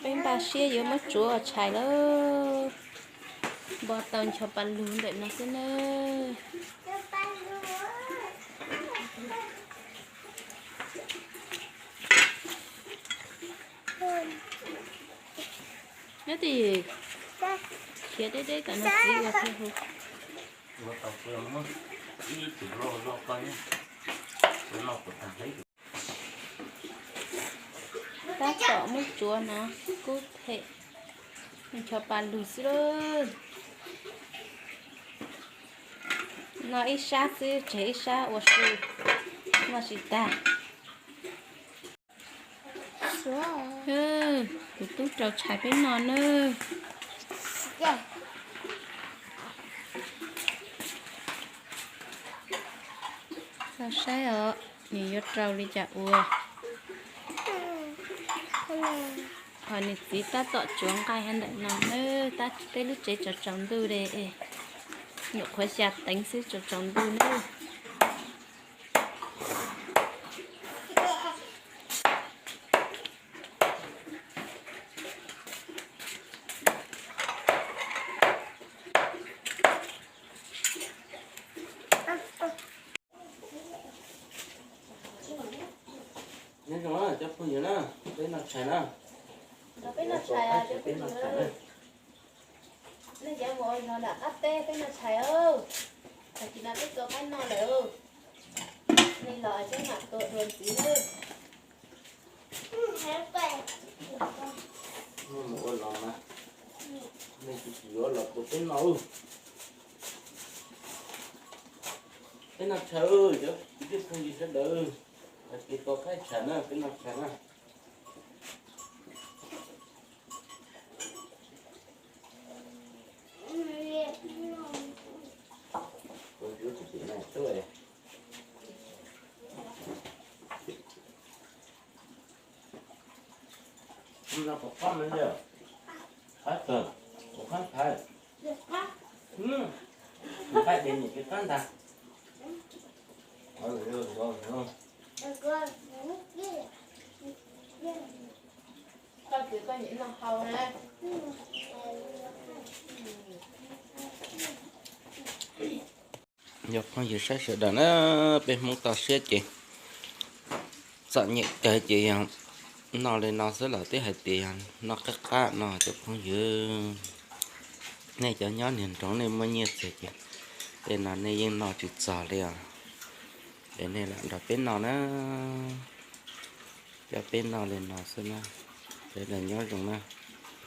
Peb npaj siab yuav muab tsuav tshais lawm. Npo tau ncho pa lug ntawm no xwb na. Nyob twj ywm, khiav deb deb kom nws txiv ua thiab hu. Tab tom muab tsuav no kub phem, ncho pa lug xwb lauj. Noj ib sab xwb tseg ib sab ua su, noj tsis tag. Kuv tub rau tshais peb noj nawb. Txhob saib os, nws yuav rau li cas ua. Ho nws txiv tab tom tsuav nqaij ntawm no nawb, tab peb lub tsev tsaus tsaus ntuj li, nyuam qhuav xya teev xwb tsaus tsaus ntuj nawb. Nyob zoo cov phooj ywg na, peb noj tshais na. Peb noj tshais, peb noj tshais na. Nej cov mus ua zog nram qab teb peb noj tshais os. Tam sim no peb txo qaib noj lawm. Nej los peb mam tua dua ntxiv nawb. Nej mus ua los mas, nej tsis yuav los tua peb noj. Peb noj tshais, cov kwv tij phooj ywg sawv daws, tag kis tua qaib tshais na, peb noj tshais na. Qab tawg, ua qab thaij. Nqaij de nyuam kwv qab ntag. Koj kwv koj niam noj hau na. Yog phooj ywg saib sawv daws na, peb Hmoob toj siab ces txom nyem kawg ces yog noj li no xwb los twb hais tias yog noj qab qab no cov phooj ywg. Nej cov nyob niag nroog nej muaj nyiaj txiag ces tej no nej yeej noj tsis txog li os. Es nej lam nrog peb noj na, coj peb noj li no xwb na. Sawv daws nyob zoo na.